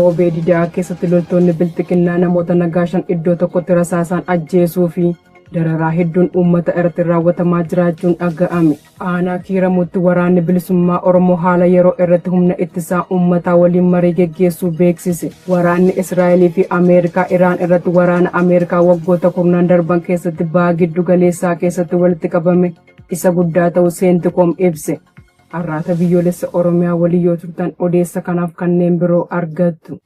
Roobee Didaa keessatti loltoonni Bilxiginnaa namoota nagaa 5 iddoo tokkotti rasaasaan ajjeesuu fi dararaa hedduun uummata irratti raawwatamaa jiraachuun dhaga'ame. Aanaa Kiiramuutti waraanni bilisummaa Oromoo haala yeroo irratti humna ittisaa uummataa waliin marii geggeessuu beeksise. Waraanni Israa'elii fi Ameerikaa Iraan irratti waraana Ameerikaa waggoota kurnaan darban keessatti baha giddu galeessaa keessatti walitti qabame isa guddaa ta'uu Seentikoom ibse. Arraata Biyyoolessa Oromiyaa waliin yoo turtan odeessa kanaaf kanneen biroo argattu.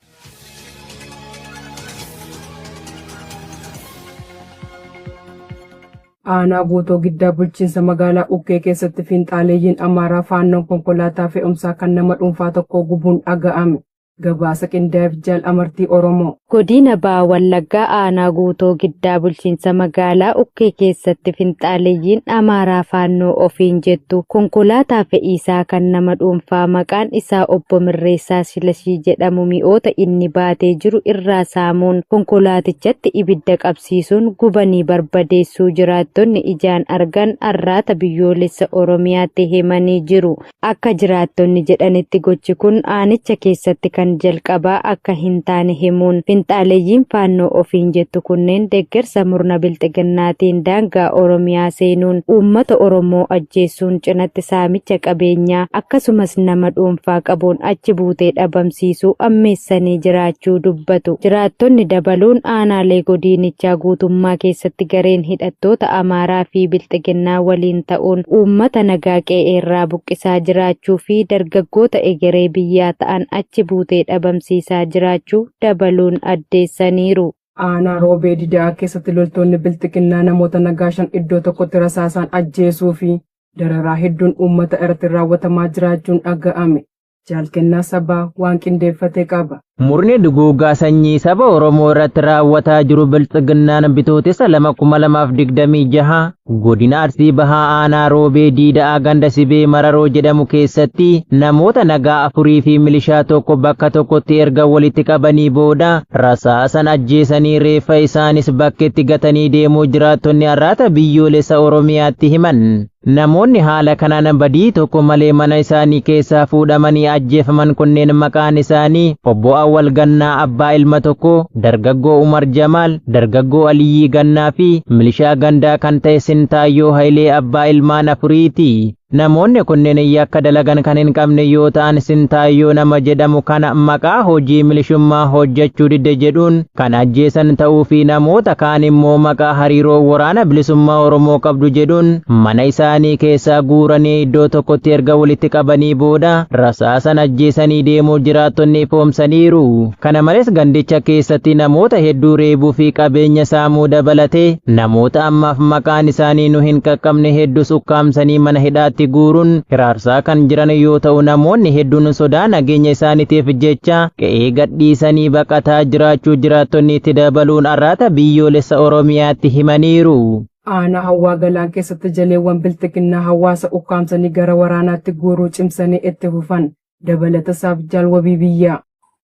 Aanaa Guutoo Giddaa bulchiinsa magaalaa Ukkee keessatti fiinxaaleeyyiin Amaaraa Faannoon konkolaataa fe'umsaa kan nama dhuunfaa tokkoo gubuun dhaga'ame. Gabaasa qindaa'eef Jaal Amartii Oromoo. Godina Baha Wallaggaa Aanaa Guutoo Giddaa bulchiinsa magaalaa Ukkee keessatti finxaaleyyiin Amaaraa Faannoo ofiin jettu konkolaataa fe'iisaa kan nama dhuunfaa maqaan isaa Obbo Mirreessaa Silashii jedhamu mi'oota inni baatee jiru irraa saamuun konkolaatichatti ibidda qabsiisuun gubanii barbadeessuu jiraattonni ijaan argan Arraata Biyyoolessa Oromiyaatti himanii jiru. Akka jiraattonni jedhanitti gochi kun aanicha keessatti kan jalqabaa akka hin taane himuun, finxaaleyyiin Faannoo ofiin jettu kunneen deggersa murna Bilxiginnaatiin daangaa Oromiyaa seenuun uummata Oromoo ajjeessuun cinatti saamicha qabeenyaa akkasumas nama dhuunfaa qabuun achi buutee dhabamsiisuu ammeessanii jiraachuu dubbatu. Jiraattonni dabaluun aanaalee godiinichaa guutummaa keessatti gareen hidhattoota Amaaraa fi Bilxiginnaa waliin ta'uun uummata nagaa qe'eerraa buqqisaa jiraachuu fi dargaggoota egeree biyyaa ta'an achi buutee dhabamsiisaa jiraachuu dabaluun addeessaniiru. Aanaa Roobee Dida'aa keessatti loltoonni Bilxiginnaa namoota nagaa 5 iddoo tokkotti rasaasaan ajjeesuu fi dararaa hedduun uummata irratti raawwatamaa jiraachuun dhaga'ame. Jaal Kennaa Sabaa waan qindeeffate qaba. Murni duguuggaa sanyii saba Oromoo irratti raawwataa jiru Biltsiginnaan Bitootessa 2,2026 godina Arsii Bahaa aanaa Roobee Diida'aa ganda Sibee Mararoo jedhamu keessatti namoota nagaa afurii fi milishaa tokko bakka tokkotti erga walitti qabanii booda rasaasan ajjeesanii reeffa isaanis bakkeetti gatanii deemuu jiraattonni Arraata Biyyoolessa Oromiyaatti himan. Namoonni haala kanaan badii tokko malee mana isaanii keessaa fuudhamanii ajjeefaman kunneen maqaan isaanii Obbo Awwal Gannaa abbaa ilma tokkoo, dargaggoo Umar Jamaal, dargaggoo Aliyyii Gannaa fi milishaa gandaa kan ta'e Sintaayyoo Hayilee abbaa ilmaan afuriiti. Namoonni kunneen yakka dalagan kan hin qabne yoo ta'an Sintaayyoo nama jedhamu kana maqaa hojii milishummaa hojjechuu didde jedhuun kan ajjeesan ta'uu fi namoota kaan immoo maqaa hariiroo Waraana Bilisummaa Oromoo qabdu jedhuun mana isaanii keessaa guuranii iddoo tokkotti erga walitti qabanii booda rasaasan ajjeesanii deemuu jiraattonni ifoomsaniiru. Kana malees gandicha keessatti namoota hedduu reebuu fi qabeenya saamuu dabalatee namoota ammaaf maqaan isaanii nu hin qaqqabne hedduus ukkaamsanii mana hidhaatti guuruun hiraarsaa kan jiran yoo ta'u namoonni hedduun sodaa nageenya isaaniitiif jecha qe'ee gadhiisanii baqataa jiraachuu jiraattonni itti dabaluun Arraata Biyyoolessa Oromiyaatti himaniiru. Aanaa Hawwaa Galaan keessatti jaleewwan Bilxiginnaa hawaasa ukkaamsanii gara waraanaatti guuruu cimsanii itti fufan. Dabalata isaaf Jaal Wabii Biyyaa.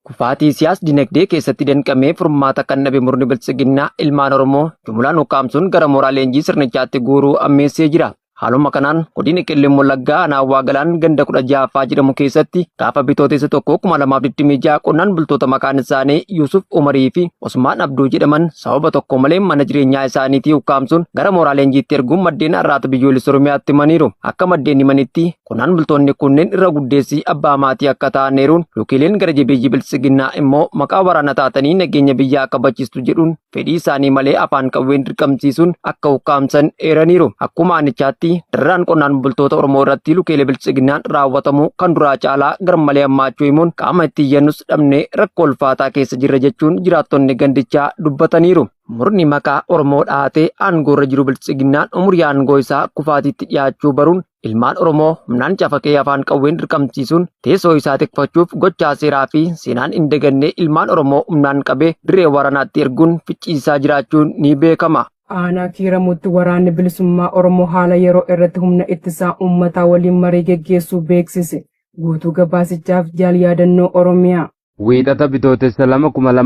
Kufaatii siyaas dinagdee keessatti danqamee furmaata kan dhabe murni Biltsiginnaa ilmaan Oromoo jumulaan ukkaamsuun gara mooraa leenjii sirnichaatti guuruu ammeessee jira. Haaluma kanaan godina Qellem Wallaggaa aanaa Hawwaa Galaan ganda 16ffaa jedhamu keessatti gaafa Bitootessa 1 2026 qonnaan bultoota maqaan isaanii Yuusuf Umarii fi Usmaan Abduu jedhaman sababa tokko malee mana jireenyaa isaaniitii ukkaamsuun gara mooraa leenjiitti erguun maddeen Arraata Biyyoolessa Oromiyaatti himaniiru. Akka maddeen himanitti qonnaan bultoonni kunneen irra guddeessi abbaa maatii akka ta'an eeruun lukiileen gara jabeeyyii Biltsiginnaa immoo maqaa waraana taatanii nageenya biyyaa kabachiistu jedhuun fedhii isaanii malee afaan qawween dirqamsiisuun akka ukkaamsan eeraniiru. Akkuma aanichaatti dararaan qonnaan bultoota Oromoo irratti lukeelee Biltsiginnaan raawwatamu kan duraa caalaa garmalee hammaachuu himuun qaama itti iyyannus dhabnee rakkoo ulfaataa keessa jirra jechuun jiraattonni gandichaa dubbataniiru. Murni maqaa Oromoo dhahatee aangoorra jiru Biltsiginnaan umurii aangoo isaa kufaatiitti dhiyaachuu baruun Ilmaan Oromoo humnaan cafaqee afaan qawween dirqamsiisuun teessoo isaa tikfachuuf gochaa seeraa fi seenaan hin daganne ilmaan Oromoo humnaan qabee dirree waraanaatti erguun ficciisaa jiraachuun ni beekama. Aanaa Kiiramuutti Waraanni Bilisummaa Oromoo haala yeroo irratti humna ittisaa uummataa waliin marii geggeessuu beeksise. Guutuu gabaasichaaf Jaal Yaadannoo Oromiyaa. Wiixata Bitootessa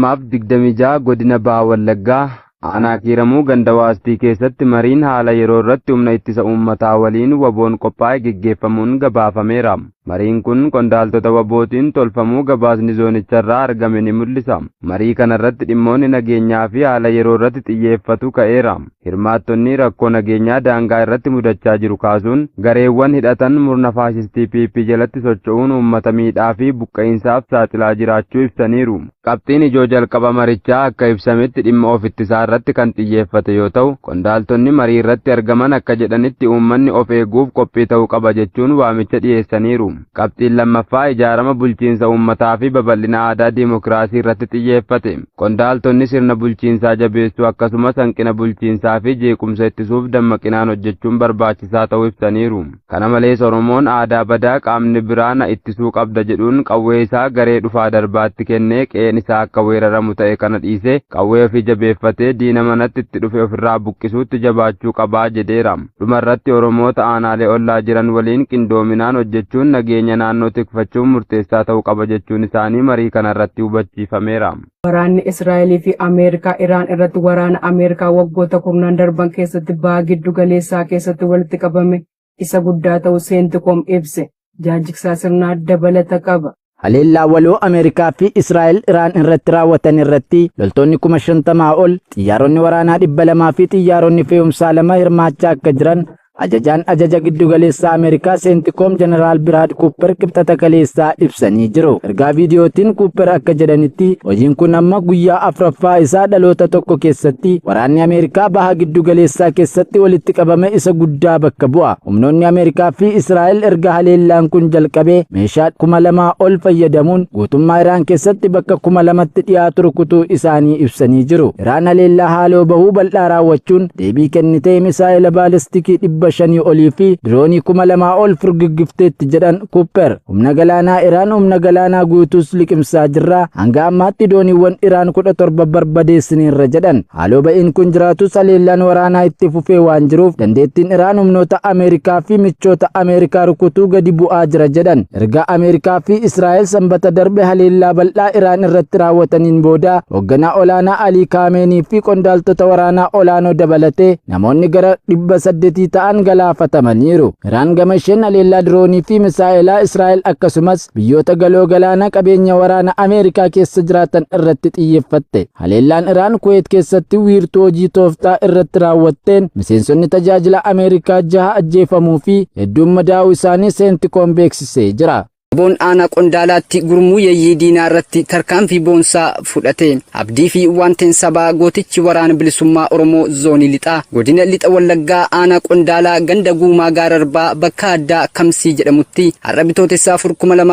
2,2026 Godina Baha Wallaggaa Aanaa Kiiramuu ganda Waastii keessatti mariin haala yeroo irratti humna ittisa uummataa waliin wbo'n qophaa'e geggeeffamuun gabaafameera. Mariin kun qondaaltota WBOtiin tolfamuu gabaasni zoonicharraa argame ni mul'isa. Marii kanarratti dhimmoonni nageenyaa fi haala yeroo irratti xiyyeeffatu ka'eera. Hirmaattonni rakkoo nageenyaa daangaa irratti mudachaa jiru kaasuun gareewwan hidhatan murna faashistii PP jalatti socho'uun uummata miidhaa fi buqqa'iinsaaf saaxilaa jiraachuu ibsaniiru. Qabxiin ijoo jalqaba marichaa akka ibsametti dhimma of ittisaa irratti kan xiyyeeffate yoo ta'u, qondaaltonni marii irratti argaman akka jedhanitti uummanni of eeguuf qophii ta'uu qaba jechuun waamicha dhiyeessaniiru. Qabxiin lammaffaa ijaarama bulchiinsa uummataa fi babal'ina aadaa diimokiraasii irratti xiyyeeffate. Qondaaltonni sirna bulchiinsaa jabeessuu akkasumas hanqina bulchiinsaa fi jeequmsa ittisuuf dammaqinaan hojjechuun barbaachisaa ta'uu ibsaniiru. Kana malees Oromoon aadaa badaa qaamni biraa na ittisuu qabda jedhuun qawwee isaa garee dhufaa darbaatti kennee qe'een isaa akka weeraramu ta'e kana dhiisee qawwee ofii jabeeffatee diina manatti itti dhufe ofirraa buqqisuutti jabaachuu qabaa jedheera. Dhumarratti Oromoota aanaalee ollaa jiran waliin qindoominaan hojjechuun nageenya naannoo tikfachuun murteessaa ta'uu qaba jechuun isaanii marii kanarratti hubachiifameera. Waraanni Israa'elii fi Ameerikaa Iraan irratti waraana Ameerikaa waggoota kurnaan darban keessatti baha giddu galeessaa keessatti walitti qabame isa guddaa ta'uu Seentikoom ibse. Jaajiksaa sirnaa dabalata qaba. Haleellaa waloo Ameerikaa fi Israa'el Iraan irratti raawwatan irratti loltoonni 50,000 ol, xiyyaaronni waraanaa 200 fi xiyyaaronni fe'umsaa 2 hirmaachaa akka jiran ajajaan ajaja giddugaleessaa Ameerikaa Seentikoom Jeneraal Biraad Kuuper qibxata kaleessaa ibsanii jiru. Ergaa viidiyootiin Kuuper akka jedhanitti hojiin kun amma guyyaa 4ffaa isaa dhaloota tokko keessatti waraanni Ameerikaa baha giddugaleessaa keessatti walitti qabame isa guddaa bakka bu'a. Humnoonni Ameerikaa fi Israa'el erga haleellaan kun jalqabee meeshaa 2000 ol fayyadamuun guutummaa Iraan keessatti bakka 2000tti dhiyaatu rukutuu isaanii ibsanii jiru. Iraan haleellaa haaloo bahuu bal'aa raawwachuun deebii kennitee misaa'ila baalistikii 500 olii fi diroonii 2000 ol furguggifteetti jedhan Kuuper. Humna galaanaa Iraan humna galaanaa guutuus liqimsaa jirra. Hanga ammaatti dooniiwwan Iraan 17 barbadeessiniirra jedhan. Haaloo ba'iin kun jiraatus haleellaan waraanaa itti fufee waan jiruuf dandeettiin Iraan humnoota Ameerikaa fi michoota Ameerikaa rukutuu gadi bu'aa jira jedhan. Erga Ameerikaa fi Israa'el sanbata darbe haleellaa bal'aa Iraan irratti raawwataniin booda hoogganaa olaanaa Alii Kaameenii fi qondaaltota waraanaa olaanoo dabalatee namoonni gara 800 ta'an galaafatamaniiru. Iraan gama isheen haleellaa diroonii fi misaa'elaa Israa'el akkasumas biyyoota galoo galaanaa qabeenya waraana Ameerikaa keessa jiraatan irratti xiyyeeffatte. Haleellaan Iraan Kuweet keessatti wiirtuu hojii tooftaa irratti raawwatteen miseensonni tajaajila Ameerikaa 6 ajjeefamuu fi hedduun madaa'uu isaanii Seentikoom beeksisee jira. WBOn aanaa Qondaalaatti gurmuu yeeyyii diinaa irratti tarkaanfii boonsaa fudhate. Abdii fi waanteen sabaa gootichi waraana bilisummaa Oromoo zoonii lixaa godina lixa Wallaggaa aanaa Qondaalaa ganda Guumaa Gaararbaa bakka addaa Kamsii jedhamutti har'a Bitootessa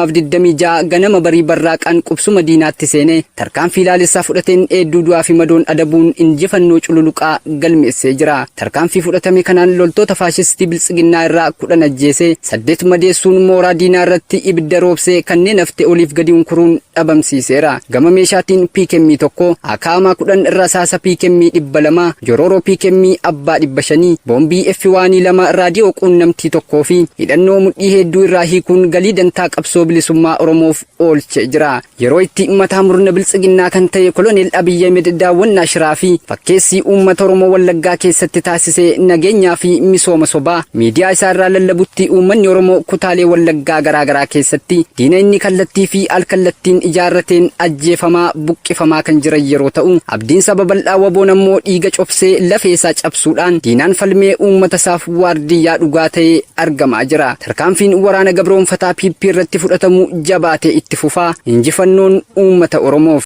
4,2026 ganama barii barraaqaan qubsuma diinaatti seenee tarkaanfii laalessaa fudhateen hedduu du'aa fi madoon adabuun injifannoo cululuqaa galmeessee jira. Tarkaanfii fudhatame kanaan loltoota faashistii biltsiginnaa irraa 10 ajjeesee 8 madeessuun mooraa diinaa irratti ibidda roobsee kanneen hafte oliif gadi unkuruun dhabamsiiseera. Gama meeshaatiin PKM 1, AKM 10, rasaasa PKM 200, Jororoo PKM abbaa 500, boombii F1 2, raadiyoo quunnamtii 1 fi hidhannoo mudhii hedduu irraa hiikuun galii dantaa qabsoo bilisummaa Oromoof oolchee jira. Yeroo itti mataa murna biltsiginnaa kan ta'e Koloneel Abiy Ahmed daawwannaa shiraa fi fakkeessii uummata Oromoo Wallaggaa keessatti taasisee nageenyaa fi misooma sobaa miidiyaa isaa irraa lallabutti uummanni Oromoo kutaalee Wallaggaa garaa garaa keessatti diina inni kallattii fi alkallattiin ijaarrateen ajjeefamaa buqqifamaa kan jiran yeroo ta'u abdiin saba bal'aa WBOn ammoo dhiiga cobsee lafee isaa cabsuudhaan diinaan falmee uummata isaaf waardiyyaa dhugaa ta'ee argamaa jira. Tarkaanfiin waraana gabroomfataa PP irratti fudhatamu jabaatee itti fufaa. Injifannoon uummata Oromoof.